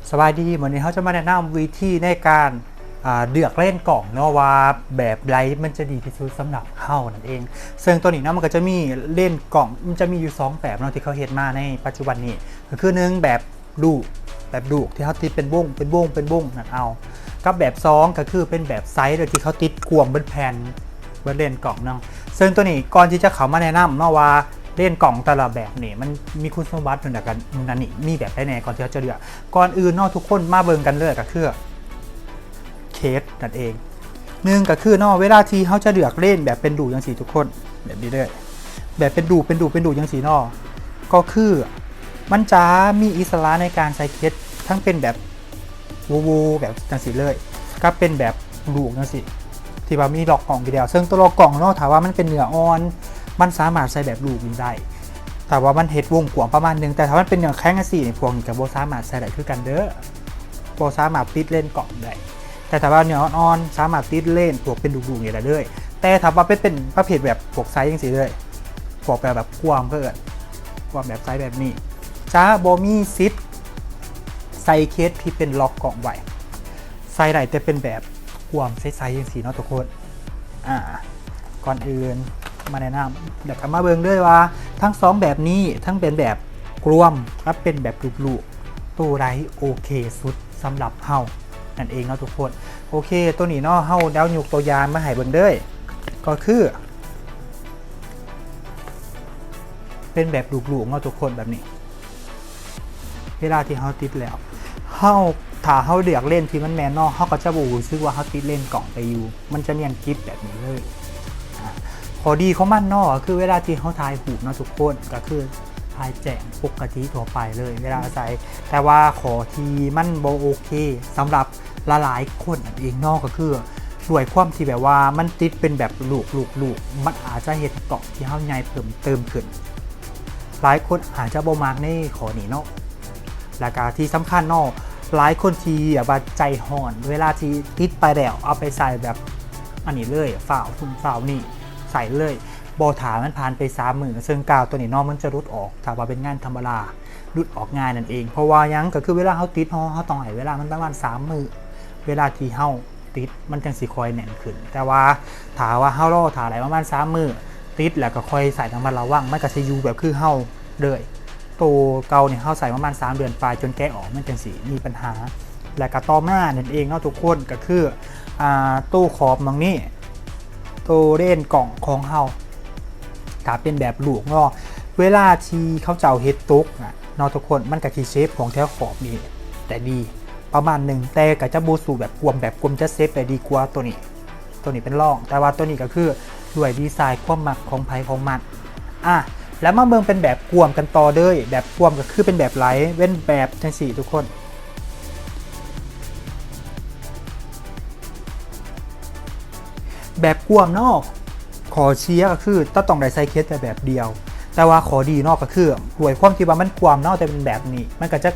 ສະບາຍດີ ມື້ນີ້ເຮົາຈະມາແນະນຳວິທີໃນການ ອ່າ ເລືອກເລນກ້ອງເນາະ ວ່າແບບໃດມັນຈະດີທີ່ສຸດສຳລັບເຮົານັ້ນເອງ. ເຊິ່ງຕົວນີ້ເນາະ ມັນກໍຈະມີເລນກ້ອງ ມັນຈະມີຢູ່ສອງແບບເນາະ ທີ່ເຂົາເຮັດມາໃນປັດຈຸບັນນີ້ ກໍຄືໜຶ່ງແບບລູກ ແບບລູກທີ່ເຮົາຕິດເປັນວົງ ເປັນວົງ ເປັນວົງນັ້ນເອົາ ກັບແບບສອງກໍຄືເປັນແບບໄຊ ໂດຍທີ່ເຂົາຕິດກວມເບິດແຜ່ນ ເບິດເລນກ້ອງເນາະ. ເຊິ່ງຕົວນີ້ກ່ອນທີ່ຈະເຂົ້າມາແນະນຳເນາະວ່າເລນກ້ອງແຕ່ລະແບບນີ້ມັນມີຄຸນສົມບັດ ແລ້ວກໍນັ້ນນີ້ ມີແບບໃດແດ່ ກ່ອນທີ່ເຮົາຈະເລືອກ ກ່ອນອື່ນເນາະ ທຸກຄົນມາເບິ່ງກັນເລີຍ ກໍຄືເຄສນັ້ນເອງ. ໜຶ່ງກໍຄືເນາະ ເວລາທີ່ເຮົາຈະເລືອກເລນແບບເປັນລູກຈັ່ງຊີ້ທຸກຄົນ ແບບນີ້ເດີ ແບບເປັນລູກ ເປັນລູກ ເປັນລູກຈັ່ງຊີ້ເນາະ ກໍຄືມັນຈະມີອິດສະຫຼະໃນການໃສ່ເຄສ ທັງເປັນແບບ ໂວໂວ ແບບຈັ່ງຊີ້ເລີຍ ກັບເປັນແບບລູກຈັ່ງຊີ້ ທີ່ວ່າມີລັອກກ້ອງຢູ່ແລ້ວ. ເຊິ່ງຕົວລັອກກ້ອງເນາະ ຖ້າວ່າມັນເປັນເນື້ອອ່ອນ ມັນສາມາດໃສ່ແບບລູກນີ້ໄດ້ ຖ້າວ່າມັນເຮັດວົງກວ້າງປະມານໜຶ່ງ. ແຕ່ຖ້າມັນເປັນເນື້ອແຂງຈັ່ງຊີ້ ພວກນີ້ກໍບໍ່ສາມາດໃສ່ໄດ້ຄືກັນເດີ ບໍ່ສາມາດຕິດເລນກ້ອງໄດ້. ແຕ່ຖ້າວ່າເນື້ອອ່ອນໆ ສາມາດຕິດເລນພວກເປັນລູກໆນີ້ໄດ້ເລີຍ. ແຕ່ຖ້າວ່າເປັນ ເປັນປະເພດແບບພວກໄຊຈັ່ງຊີ້ເລີຍ ພວກແບບ ແບບກວມ ເຂົາເອີ້ນກວມ ແບບໄຊແບບນີ້ ຈະບໍ່ມີສິດໃສ່ເຄສທີ່ເປັນລັອກກ້ອງໄວ້ ໃສ່ໄດ້ແຕ່ເປັນແບບກວມໃສໆຈັ່ງຊີ້ເນາະທຸກຄົນ. ອ່າ ກ່ອນອື່ນມາແນະນຳ ແລ້ວກໍມາເບິ່ງເລີຍວ່າທັງສອງແບບນີ້ ທັງເປັນແບບກວມກັບເປັນແບບລູກໆ ໂຕໃດໂອເຄສຸດສຳລັບເຮົານັ້ນເອງເນາະທຸກຄົນ. ໂອເຄ ໂຕນີ້ເນາະ ເຮົາ ດຽວຍົກຕົວຢ່າງມາໃຫ້ເບິ່ງເລີຍ ກໍຄືເປັນແບບລູກໆເນາະທຸກຄົນ ແບບນີ້. ເວລາທີ່ເຮົາຕິດແລ້ວ ເຮົາ ຖ້າເຮົາເລືອກເລນທີ່ມັນແມ່ນເນາະ ເຮົາກໍຈະບໍ່ຮູ້ສຶກວ່າເຮົາຕິດເລນກ້ອງໄປຢູ່ ມັນຈະນຽນກິບແບບນີ້ເລີຍ. ອາ ຂໍ້ດີຂອງມັນເນາະ ກໍຄືເວລາທີ່ເຮົາຖ່າຍຮູບເນາະທຸກຄົນ ກໍຄືຖ່າຍແຈ້ງປົກກະຕິທົ່ວໄປເລີຍເວລາໃສ່. ແຕ່ວ່າຂໍ້ທີ່ມັນບໍ່ໂອເຄສຳລັບຫຼາຍໆຄົນນັ້ນເອງເນາະ ກໍຄືດ້ວຍຄວາມທີ່ແບບວ່າມັນຕິດເປັນແບບລູກໆ ມັນອາດຈະເຮັດໃຫ້ກ້ອງທີ່ເຮົາໃຫຍ່ເພີ່ມເຕີມຂຶ້ນ. ຫຼາຍຄົນອາດຈະບໍ່ມັກໃນຂໍ້ນີ້ເນາະ. ແລ້ວກະທີ່ສຳຄັນເນາະ ຫຼາຍຄົນທີ່ແບບວ່າໃຈຮ້ອນ ເວລາທີ່ຕິດໄປແລ້ວ ເອົາໄປໃສ່ແບບອັນນີ້ເລີຍ ຟ້າວພຸ້ນຟ້າວນີ້ ໃສ່ເລີຍ ບໍ່ຖ້າມັນຜ່ານໄປສາມມື້ ເຊິ່ງກາວໂຕນີ້ເນາະ ມັນຈະຫຼຸດອອກ ຖ້າວ່າເປັນງານທຳມະດາ ຫຼຸດອອກງ່າຍນັ້ນເອງ. ເພາະວ່າຫຍັງ? ກໍຄືເວລາເຮົາຕິດ ເຮົາ ເຮົາຕ້ອງໃຫ້ເວລາມັນປະມານສາມມື້ ເວລາທີ່ເຮົາ ຕິດ ມັນຈັ່ງຊິຄ່ອຍແໜ້ນຂຶ້ນ. ແຕ່ວ່າຖ້າວ່າເຮົາລໍຖ້າໄດ້ປະມານສາມມື້ ຕິດແລ້ວກໍຄ່ອຍໃສ່ ລະມັດລະວັງ ມັນກໍຊິຢູ່ແບບຄືເຮົາເລີຍ. ໂຕເກົ່ານີ້ເຮົາໃສ່ປະມານສາມເດືອນປາຍ ຈົນແກະອອກ ມັນຈັ່ງຊິມີບັນຫາ. ແລ້ວກໍຕໍ່ມານັ້ນເອງເນາະທຸກຄົນ ກໍຄື ອ່າ ໂຕຂອບໝ່ອງນີ້ ໂຕເລນກ້ອງຂອງເຮົາ ຖ້າເປັນແບບລູກເນາະ ເວລາທີ່ເຂົາເຈົ້າເຮັດຕົກນະ ເນາະທຸກຄົນ ມັນກະຊິເຊບຂອງແຖວຂອບນີ້ໄດ້ດີປະມານໜຶ່ງ ແຕ່ກະຈະບໍ່ສູ້ແບບກວມ ແບບກວມຈະເຊບໄດ້ດີກວ່າໂຕນີ້. ໂຕນີ້ເປັນລອງ ແຕ່ວ່າໂຕນີ້ກະຄືດ້ວຍດີໄຊຄວາມມັກຂອງໃຜຂອງມັນ. ອາ ແລ້ວມາເບິ່ງເປັນແບບກວມກັນຕໍ່ເລີຍ. ແບບກວມກະຄືເປັນແບບໄຫຼ ເປັນແບບຈັ່ງຊີ້ທຸກຄົນ. ແບບກວມເນາະ ຂໍ້ເສຍກໍຄືຈະຕ້ອງໄດ້ໃສ່ເຄສແຕ່ແບບດຽວ ແຕ່ວ່າຂໍ້ດີເນາະ ກໍຄືດ້ວຍຄວາມທີ່ວ່າມັນກວມເນາະ ແຕ່ເປັນແບບນີ້ ມັນກໍຈະ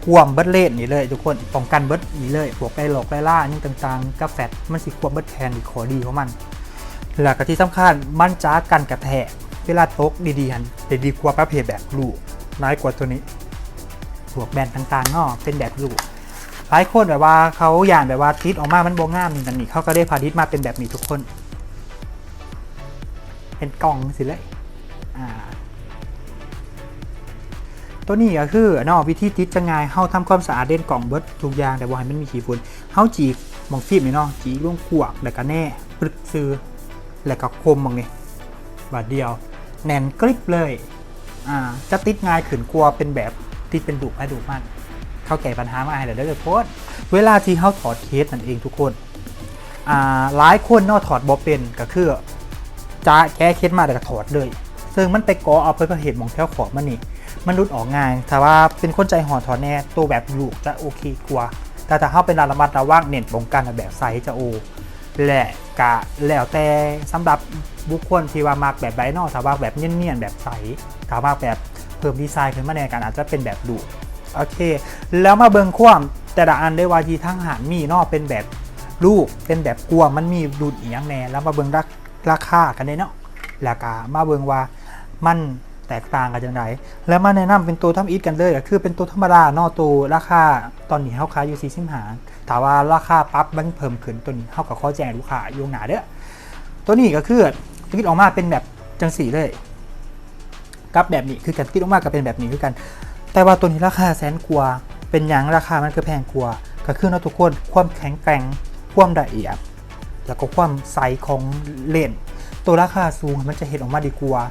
ກວມເບິດເລນນີ້ເລີຍທຸກຄົນ ປ້ອງກັນເບິດນີ້ເລີຍ ພວກໄລລອກໄລລາຫຍັງຕ່າງໆ ກັບແຟັດ ມັນຊິກວມເບິດແຜ່ນ ນີ້ຂໍ້ດີຂອງມັນ. ແລ້ວກໍທີ່ສຳຄັນ ມັນຈະກັນກະແທກ ເວລາຕົກດີໆຫັ້ນ ໄດ້ດີກວ່າປະເພດແບບລູກ ຫຼາຍກວ່າໂຕນີ້ ພວກແບນຕ່າງໆເນາະ ເປັນແບບລູກ. ຫຼາຍຄົນແບບວ່າເຂົາຢ້ານແບບວ່າຕິດອອກມາມັນບໍ່ງາມ ນີ້ນັ້ນນີ້ ເຂົາກໍເລີຍຜະລິດມາເປັນແບບນີ້ທຸກຄົນ ເປັນກ່ອງຈັ່ງຊີ້ເລີຍ. ອາ ໂຕນີ້ກໍຄືເນາະ ວິທີຕິດຈະງ່າຍ ເຮົາທຳຄວາມສະອາດເລນກ້ອງເບິດທຸກຢ່າງ ແຕ່ບໍ່ໃຫ້ມັນມີຂີ້ຝຸ່ນ. ເຮົາຈີກໝ່ອງຟິມນີ້ເນາະ ຈີກລົງກວາກ ແລ້ວກໍແນບປຶດຊື່ ແລ້ວກໍຄົມໝ່ອງນີ້ ບາດດຽວ ແໜ້ນກຣິບເລີຍ. ອ່າ ຈະຕິດງ່າຍຂຶ້ນກວ່າເປັນແບບຕິດເປັນລູກໃຜລູກມັນ. ເຂົາແກ້ບັນຫາມາໃຫ້ແລ້ວເດີທຸກຄົນ. ເວລາທີ່ເຮົາຖອດເຄສນັ້ນເອງທຸກຄົນ ອ່າ ຫຼາຍຄົນເນາະ ຖອດບໍ່ເປັນ ກໍຄືຈະແກະເຄສມາແລ້ວກໍຖອດເລີຍ ເຊິ່ງມັນໄປເກາະເອົາປະເພດໝ່ອງແຖວຂອບມັນນີ້ ມັນຫຼຸດອອກງ່າຍ. ຖ້າວ່າເປັນຄົນໃຈຮ້ອນຖອດແດ່ ໂຕແບບລູກຈະໂອເຄກວ່າ ແຕ່ຖ້າເຮົາເປັນລະມັດລະວັງ ເນັ້ນປ້ອງກັນ ແບບໃສຈະໂອ ແລະ ກະແລ້ວແຕ່ສຳລັບບຸກຄົນທີ່ວ່າມັກແບບໃດເນາະ. ຖ້າວ່າແບບນຽນໆ ແບບໃສ ຖ້າວ່າແບບເພີ່ມດີໄຊຂຶ້ນມາແດ່ ກໍອາດຈະເປັນແບບລູກ. ໂອເຄ ແລ້ວມາເບິ່ງຄວາມແຕ່ລະອັນເລີຍວ່າທີ່ທາງຮ້ານມີເນາະ ເປັນແບບລູກ ເປັນແບບກວມ ມັນມີລຸ້ນອີ່ຫຍັງແດ່. ແລ້ວມາເບິ່ງລາ ລາຄາກັນເດ້ເນາະ ແລ້ວກະມາເບິ່ງວ່າມັນ ແຕກຕ່າງກັນຈັ່ງໃດ ແລ້ວມາແນະນຳເປັນໂຕທຳອິດກັນເລີຍ ກໍຄືເປັນໂຕທຳມະດາເນາະ ໂຕລາຄາຕອນນີ້ເຮົາຂາຍຢູ່ສີ່ສິບຫ້າ ຖ້າວ່າລາຄາປັບມັນເພີ່ມຂຶ້ນ ໂຕນີ້ເຮົາກໍຂໍແຈ້ງລູກຄ້າລ່ວງໜ້າເດີ້. ໂຕນີ້ກໍຄືຕິດອອກມາເປັນແບບຈັ່ງຊີ້ເລີຍ ກັບແບບນີ້ຄືກັນ ຕິດອອກມາກໍເປັນແບບນີ້ຄືກັນ ແຕ່ວ່າໂຕນີ້ລາຄາແສນກວ່າ. ເປັນຫຍັງລາຄາມັນຄືແພງກວ່າ? ກໍຄືເນາະທຸກຄົນ ຄວາມແຂງແກ່ງ ຄວາມລະອຽດ ແລ້ວກໍຄວາມໃສຂອງເລນ ໂຕລາຄາສູງມັນຈະເຮັດອອກມາດີກວ່າ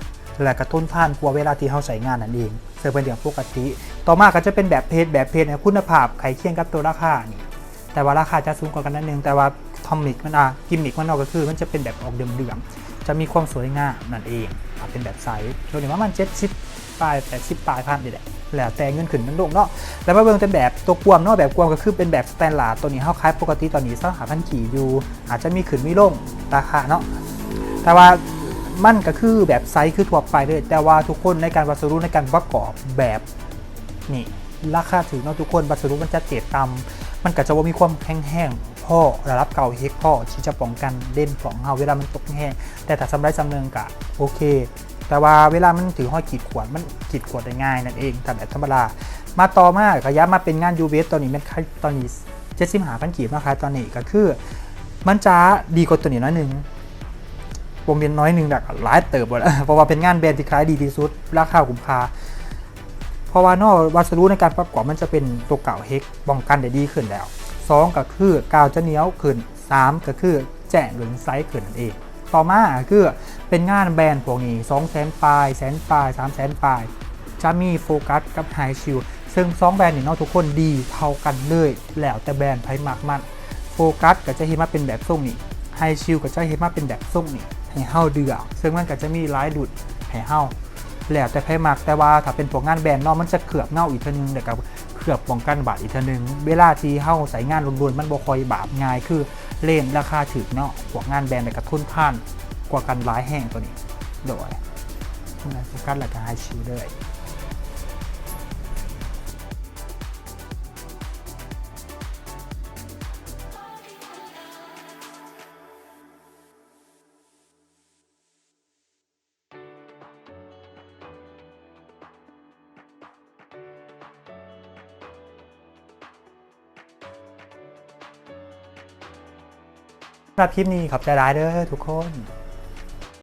ແລະກໍທົນທານກວ່າເວລາທີ່ເຮົາໃຊ້ງານນັ້ນເອງ ເຊິ່ງເປັນເລື່ອງປົກກະຕິ. ຕໍ່ມາກໍຈະເປັນແບບເພດ ແບບເພດໃຫ້ຄຸນນະພາບໃກ້ຄຽງກັບໂຕລາຄານີ້ ແຕ່ວ່າລາຄາຈະສູງກວ່າກັນໜ້ອຍໜຶ່ງ ແຕ່ວ່າກິມມິກມັນ ອ່າ ກິມມິກມັນເນາະ ກໍຄືມັນຈະເປັນແບບອອກເດີມໆ ຈະມີຄວາມສວຍງາມນັ້ນເອງ. ຖ້າເປັນແບບໃສ ໂຕນີ້ປະມານເຈັດສິບປາຍ ແປດສິບປາຍພັນນີ້ແຫຼະ ແລ້ວແຕ່ເງິນຂຶ້ນເງິນລົງເນາະ. ແລ້ວມາເບິ່ງເປັນແບບໂຕກວມເນາະ ແບບກວມກໍຄືເປັນແບບສະແຕນດາດ ໂຕນີ້ເຮົາຂາຍປົກກະຕິຕອນນີ້ຊາວຫ້າພັນກີບຢູ່ ອາດຈະມີຂຶ້ນມີລົງລາຄາເນາະ ແຕ່ວ່າມັນກໍຄືແບບໃສຄືທົ່ວໄປເລີຍ. ແຕ່ວ່າທຸກຄົນໃນການວັດສະດຸໃນການປະກອບແບບນີ້ລາຄາຖືກເນາະທຸກຄົນ ວັດສະດຸມັນຈະເກຣດຕ່ຳ ມັນກໍຈະບໍ່ມີຄວາມແຂງແຮງພໍ ລະດັບເກົ້າເຮັກພໍທີ່ຈະປ້ອງກັນເລນຂອງເຮົາເວລາມັນຕົກແຮງ ແຕ່ຖ້າສ່ຳໃດສ່ຳໜຶ່ງກໍໂອເຄ ແຕ່ວ່າເວລາມັນຖືກຮອຍຂີດຂວາດ ມັນຂີດຂວາດໄດ້ງ່າຍນັ້ນເອງ ຖ້າແບບທຳມະດາ. ມາຕໍ່ມາ ຂະຫຍັບມາເປັນງານຢູເວສ ໂຕນີ້ແມ່ນຂາຍຕອນນີ້ເຈັດສິບຫ້າພັນກີບເນາະ ຂາຍຕອນນີ້ ກໍຄືມັນຈະດີກວ່າໂຕນີ້ໜ້ອຍໜຶ່ງ ບໍ່ແມ່ນໜ້ອຍໜຶ່ງດອກ ຫຼາຍເຕີບແລ້ວ ເພາະວ່າເປັນງານແບນທີ່ຂາຍດີທີ່ສຸດ ລາຄາຄຸ້ມຄ່າ ເພາະວ່າເນາະ ວັດສະດຸໃນການປະກອບມັນຈະເປັນໂຕເກົ້າເຮັກ ປ້ອງກັນໄດ້ດີຂຶ້ນແລ້ວ ສອງ ກໍຄືກາວຈະໜຽວຂຶ້ນ ສາມ ກໍຄືແຈ້ງ ຫຼື ໃສຂຶ້ນນັ້ນເອງ. ຕໍ່ມາກໍຄືເປັນງານແບນພວກນີ້ ສອງແສນປາຍ ແສນປາຍ ສາມແສນປາຍ ຈະມີໂຟກັສກັບໄຮຊີວ ເຊິ່ງສອງແບນນີ້ເນາະທຸກຄົນດີເທົ່າກັນເລີຍ ແລ້ວແຕ່ແບນໃຜມັກມັນ. ໂຟກັສກໍຈະເຮັດມາເປັນແບບຊົງນີ້ ໄຮຊີວກໍຈະເຮັດມາເປັນແບບຊົງນີ້ໃຫ້ເຮົາເລືອກ ເຊິ່ງມັນກໍຈະມີຫຼາຍລຸ້ນໃຫ້ເຮົາ ແລ້ວແຕ່ໃຜມັກ. ແຕ່ວ່າຖ້າເປັນພວກງານແບນເນາະ ມັນຈະເຄື່ອບເງົາອີກເທື່ອໜຶ່ງ ແລ້ວກໍເຄືອບປ້ອງກັນບາດອີກເທື່ອໜຶ່ງ ເວລາທີ່ເຮົາໃຊ້ງານລ້ວນໆ ມັນບໍ່ຄ່ອຍບາດງ່າຍຄືເລນລາຄາຖືກເນາະ ພວກງານແບນ ແລ້ວກໍທົນທານກວ່າກັນຫຼາຍແຮງໂຕນີ້ ໂດຍໂຟກັສ ແລ້ວກໍໄຮຊີວເລີຍ. ສຳລັບຄລິບນີ້ ຂອບໃຈຫຼາຍເດີທຸກຄົນ.